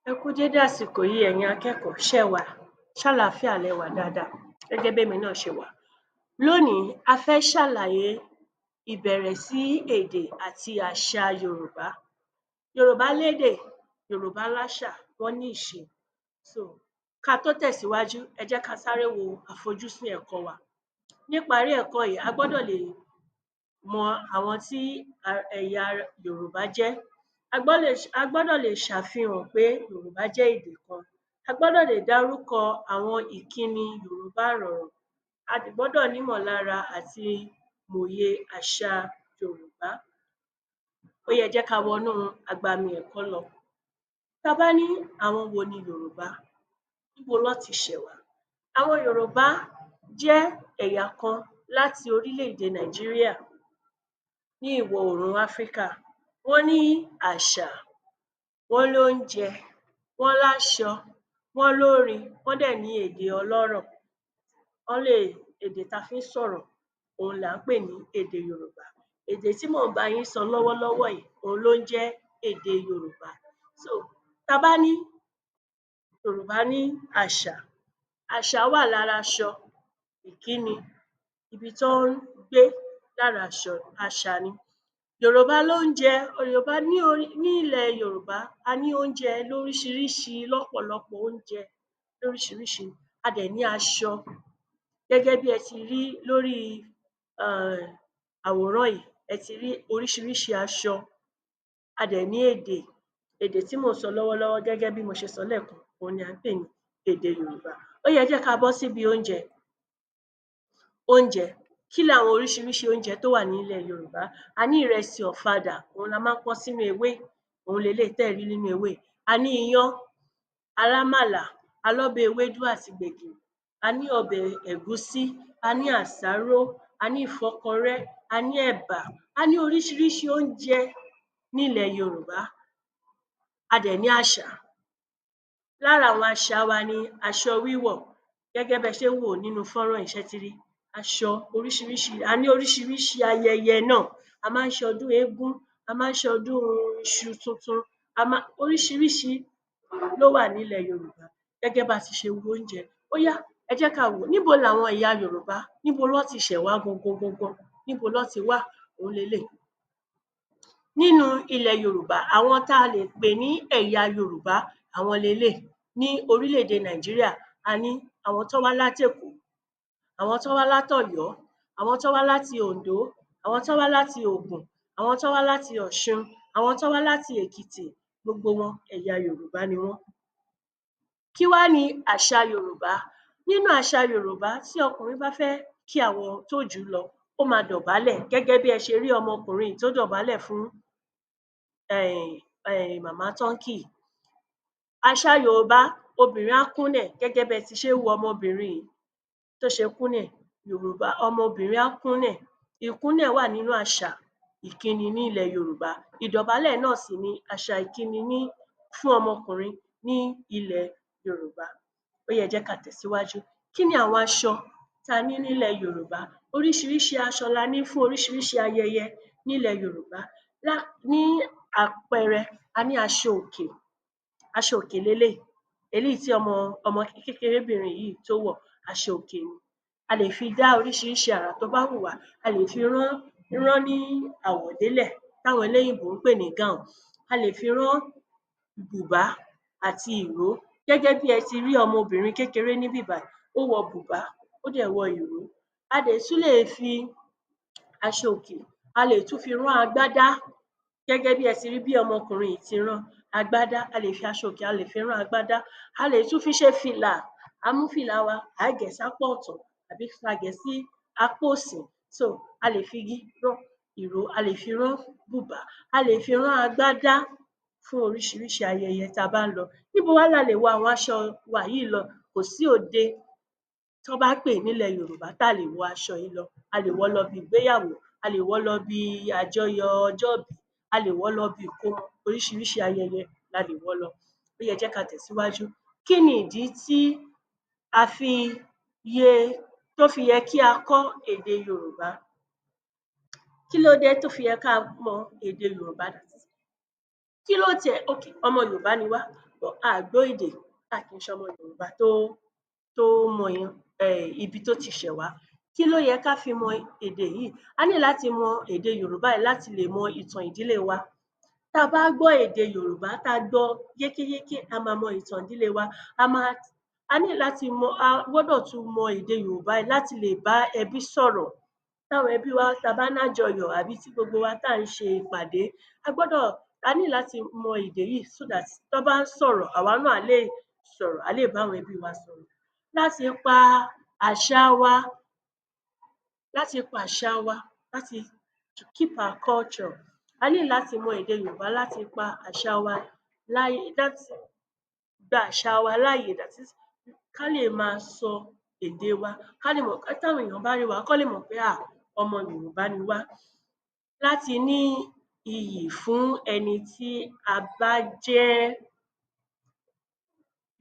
Ẹ kú dédé àsìkò yìí, ẹ̀yin akẹ́kọ̀ọ́. Ṣé ẹ wà? Ṣé àlàáfíà lẹ wà dáadáa gẹ́gẹ́ bí èmi náà ṣe wà? Lónìí, a fẹ́ ṣàlàyé ìbẹ̀rẹ̀ sí èdè àti àṣà Yorùbá. Yorùbá lédè, Yorùbá láṣà, wọ́n ní ìṣe. So ká tó tẹ̀síwájú, ẹ jẹ́ ká sáré wo àfojúsùn ẹ̀kọ́ wa. Níparí ẹ̀kọ́ yìí, a gbọ́dọ̀ lè mọ àwọn tí ẹ̀yà Yorùbá jẹ́. A gbọ́dọ̀ lè ṣàfihàn pé Yorùbá jẹ́ èdè kan. A gbọ́dọ̀ lè dárúkọ àwọn ìkíni Yorùbá ìrọ̀rùn. A sì gbọ́dọ̀ nímọ̀lára àti mòye àṣà Yorùbá. Ó yá, ẹ jẹ́ ká wọnú agbami ẹ̀kọ́ lọ. Tá a bá ní àwọn wo ni Yorùbá? Níbo ná ti ṣẹ̀ wá? Àwọn Yorùbá jẹ́ ẹ̀yà kan láti orílẹ̀-èdè Nàìjíríà ní ìwọ̀-oòrùn Áfríkà. Wọ́n ní àṣà, wọ́n lóúnjẹ, wọ́n láṣọ, wọ́n lórin, wọ́n dẹ̀ ní èdè ọlọ́rọ̀. Wọ́n lè èdè tá a fi ń sọ̀rọ̀, òhun là ń pè ní èdè Yorùbá. Èdè tí mò ń bá yín sọ lọ́wọ́lọ́wọ́ yìí, òhun ló ń jẹ́ èdè Yorùbá. So tá a bá ní Yorùbá ní àṣà, àṣà wà lára aṣọ, ìkíni, ibi tán ń gbé, lára àṣà ni. Yorùbá lóúnjẹ, Yorùbá ní ní ilẹ̀ Yorùbá, a ní oúnjẹ lóríṣiríṣi, lọ́pọ̀lọpọ̀ oúnjẹ lóríṣiríṣi. A dẹ̀ ní aṣọ gẹ́gẹ́ bí ẹ ti rí lórí àwòrán yìí, ẹ ti rí oríṣiríṣi aṣọ. A dẹ̀ ní èdè. Èdè tí mò ń sọ lọ́wọ́lọ́wọ́, gẹ́gẹ́ bí mo ṣe sọ lẹ́ẹ̀kan, òhun ni à ń pè ní èdè Yorùbá. Ó yá, ẹ jẹ́ ká bọ́ síbi oúnjẹ. Oúnjẹ, kí làwọn oríṣiríṣi oúnjẹ tó wà nílẹ̀ Yorùbá? A ní ìrẹsì ọ̀fadà, òhun la máa ń pọ́n sínú ewé, òhun leléyìí tẹ́ ẹ̀ ń rí nínú ewé yìí. A ní iyán, a lámàlà, a lọ́bẹ̀ ewédú àti gbẹ̀gìrì, a ní ọbẹ̀ ẹ̀gúsí, a ní àsáró, a ní ìfọ́kọrẹ́, a ní ẹ̀bà, a ní oríṣiríṣi oúnjẹ nílẹ̀ Yorùbá. A dẹ̀ ní àṣà. Lára àwọn àṣà wa ni aṣọ wíwọ̀, gẹ́gẹ́ bí ẹ ṣe ń wò ó nínú fọ́nrán yìí, ṣé ẹ ti rí i? Aṣọ oríṣiríṣi, a ní oríṣiríṣi ayẹyẹ náà. A máa ń ṣọdún eégún, a máa ń ṣọdún iṣu tuntun, a má oríṣiríṣi ló wà nílẹ̀ Yorùbá gẹ́gẹ́ bá a ti ṣe wo oúnjẹ. Ó yá, ẹ jẹ́ ká wò ó, níbo làwọn ẹ̀yà Yorùbá, níbo ná ti ṣẹ̀ wá gangan gangan? Níbo ná ti wá? Òhun leléyìí. Nínú ilẹ̀ Yorùbá, àwọn tá a lè pè ní ẹ̀yà Yorùbá, àwọn leléyìí. Ní orílẹ̀-èdè Nàìjíríà, a ní àwọn tán wá láti Èkó, àwọn tán wá látọ̀yọ́, àwọn tán wá láti Òǹdó, àwọn tán wá láti Ògùn, àwọn tán wá láti Ọ̀ṣun, àwọn tán wá láti Èkìtì, gbogbo wọn, ẹ̀yà Yorùbá ni wọ́n. Kí wá ni àṣà Yorùbá? Nínú àṣà Yorùbá, tí ọkùnrin bá fẹ́ kí àwọn tó jù ú lọ, ó máa dọ̀bálẹ̀ gẹ́gẹ́ bí ẹ ṣe rí ọmọkùnrin yìí tó dọ̀bálẹ̀ fún màmá tán ń kí yìí. Àṣà Yorùbá, obìnrin á kúnlẹ̀ gẹ́gẹ́ bí ẹ ti ṣe ń wo ọmọbìnrin yìí tó ṣe kúnlẹ̀. Yorùbá, ọmọbìnrin á kúnlẹ̀. Ìkúnlẹ̀ wà nínú àṣà ìkíni ní ilẹ̀ Yorùbá. Ìdọ̀bálẹ̀ náà sì ni àṣà ìkíni ní fún ọmọkùnrin ní ilẹ̀ Yorùbá. Ó yá, ẹ jẹ́ ká tẹ̀síwájú. Kí ni àwọn aṣọ tá a ní nílẹ̀ Yorùbá? Oríṣiríṣi aṣọ la ní fún oríṣiríṣi ayẹyẹ nílẹ̀ Yorùbá. Lá ní àpẹẹrẹ, a ní aṣọ òkè. Aṣọ òkè leléyìí, eléyìí tí ọmọ ọmọ kékerébìnrin yìí tó wọ̀, aṣọ òkè ni. A lè fi dá oríṣiríṣi àrà tó bá wù wá. A lè fi rán rán ní àwọ̀délẹ̀ táwọn eléyìnbó ń pè ní gown. A lè fi rán bùbá àti ìró gẹ́gẹ́ bí ẹ ti rí ọmọbìnrin kékeré níbí bàyìí, ó wọ bùbá, ó dẹ̀ wọ ìró. A dẹ̀ tún lè fi aṣọ òkè, a lè tún fi rán agbádá gẹ́gẹ́ bí ẹ ti rí bí ọmọkùnrin yìí ti rán agbádá. A lè fi aṣọ òkè, a lè fi rán agbádá. A lè tún fi ṣe fìlà. À á mú fìlà wa, à á gẹ̀ ẹ́ sápá ọ̀tún àbí ka gẹ̀ ẹ́ sí apá òsì. So a lè fi rán ìró, a lè fi rán bùbá, a lè fi rán agbádá fún oríṣiríṣi ayẹyẹ tá a bá ń lọ. Níbo wá la lè wọ àwọn aṣọ wa yìí lọ? Kò sí òde tán bá pè nílẹ̀ Yorùbá tá à lè wọ aṣọ yìí lọ. A lè wọ̀ ọ́ lọ ibi ìgbéyàwó, a lè wọ̀ ọ́ lọ ibi àjọyọ̀ ọjọ́ìbí, a lè wọ̀ ọ́ lọ ibi ìkómọ, oríṣiríṣi ayẹyẹ la lè wọ̀ ọ́ lọ. Ó yá, ẹ jẹ́ ká tẹ̀síwájú. Kí ni ìdí tí a fi ye tó fi yẹ kí a kọ́ èdè Yorùbá? Kí ló dé tó fi yẹ ká mọ èdè Yorùbá? Kí ló tiẹ̀ okay, ọmọ Yorùbá ni wá. But a à gbọ́ èdè, a kì í ṣọmọ Yorùbá tó mọ ibi tó ti ṣẹ̀ wá. Kí ló yẹ ká fi mọ èdè yìí? A ní láti mọ èdè Yorùbá yìí láti lè mọ ìtàn ìdílé wa. Tá a bá gbọ́ èdè Yorùbá, tá a gbọ́ yékéyéké, a máa mọ ìtàn ìdílé wa. A ní láti mọ, a gbọ́dọ̀ tún mọ èdè Yorùbá yìí láti lè bá ẹbí sọ̀rọ̀. Táwọn ẹbí wa, tá a bá nájọyọ̀ àbí tí gbogbo wa tá ń ṣe ìpàdé, a ní láti mọ èdè yìí so that tán bá ń sọ̀rọ̀, àwa náà á lè sọ̀rọ̀, á lè bá àwọn ẹbí wa sọ̀rọ̀. Láti pa àṣà wa, láti pa àṣà wa, láti to keep our culture. A ní láti mọ èdè Yorùbá láti pa àṣà wa láyé, láti gba àṣà wa láàyè, that is, ká lè máa sọ èdè wa, ká lè mọ̀, táwọn èèyàn bá rí wa, kán lè mọ̀ pé, ah, ọmọ Yorùbá ni wá. Láti ní iyì fún ẹni tí a bá jẹ́.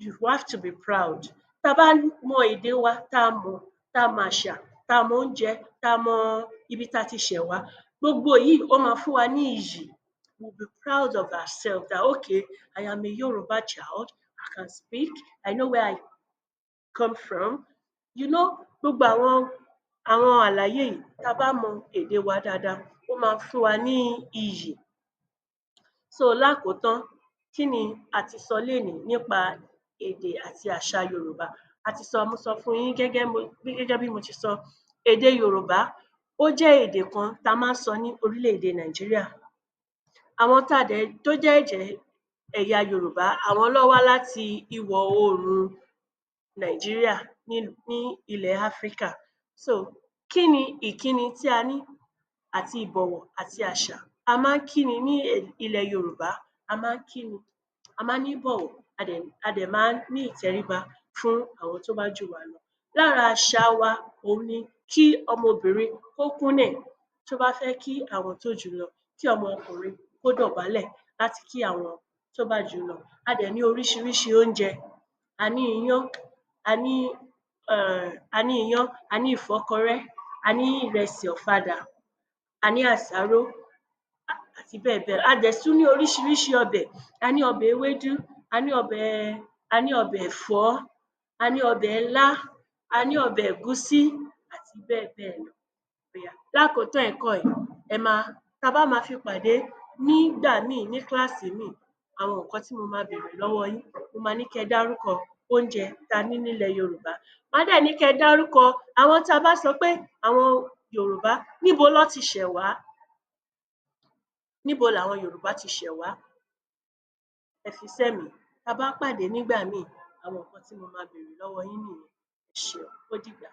You have to be proud. Tá a bá mọ èdè wa, tá a mọ̀, tá a mọ àṣà, tá a mọ oúnjẹ, tá a mọ ibi tá a ti ṣẹ̀ wá, gbogbo yìí, ó máa fún wa ní iyì. We will be proud of ourselves that, okay, I am a Yoruba child, I can speak, I know where I come from. Gbogbo àwọn àlàyé yìí, tá a bá mọ èdè wa dáadáa, ó máa fún wa ní iyì. So lákòótán, kí ni a ti sọ lénìí nípa èdè àti àṣà Yorùbá? A ti sọ, mo sọ fún yín gẹ́gẹ́ bí mo ti sọ, èdè Yorùbá, ó jẹ́ èdè kan tá a máa ń sọ ní orílẹ̀-èdè Nàìjíríà. Àwọn tá a dẹ̀ tó jẹ́ ẹ̀yà Yorùbá, àwọn ló wá láti ìwọ̀ oòrùn Nàìjíríà ní ilẹ̀ Áfríkà. So kí ni ìkíni tí a ní àti ìbọ̀wọ̀ àti àṣà? A máa ń kíni ní ilẹ̀ Yorùbá, a máa ń kíni, a máa ń ní ìbọ̀wọ̀, a dẹ̀ máa ń ní ìtẹríba fún àwọn tó bá jù wá lọ. Lára àṣà wa, òhun ni kí ọmọbìnrin kó kúnlẹ̀ tó bá fẹ́ kí àwọn tó jù ú lọ, kí ọmọ ọkùnrin kó dọ̀bálẹ̀ láti kí àwọn tó bá jù ú lọ. A dẹ̀ ní oríṣiríṣi oúnjẹ. A ní iyán, a ní ìfọ́kọrẹ́, a ní ìrẹsì ọ̀fadà, a ní àsáró àti bẹ́ẹ̀ bẹ́ẹ̀ lọ. A dẹ̀ tún ní oríṣiríṣi ọbẹ̀. A ní ọbẹ̀ ewédú, a ní ọbẹ̀ ẹ̀fọ́, a ní ọbẹ̀ ilá, a ní ọbẹ̀ ẹ̀gúsí àti bẹ́ẹ̀ bẹ́ẹ̀ lọ. Lákòótán ẹ̀kọ́ yìí, ẹ máa tá a bá máa fi pàdé nígbà míì ní kíláàsì míì, àwọn nǹkan tí mo máa bèèrè lọ́wọ́ yín, mo máa ní kẹ́ ẹ dárúkọ oúnjẹ tá a ní nílẹ̀ Yorùbá. Màá dẹ̀ ní kẹ́ ẹ dárúkọ àwọn, tá a bá sọ pé àwọn Yorùbá, níbo lọ́ ti ṣẹ̀ wá? Níbo làwọn Yorùbá ti ṣẹ̀ wá? Ẹ fi sẹ́mìí. Tá a bá pàdé nígbà míì, àwọn nǹkan tí mo máa bèèrè lọ́wọ́ yín nìyẹn. Ẹ ṣeun, ó dìgbà.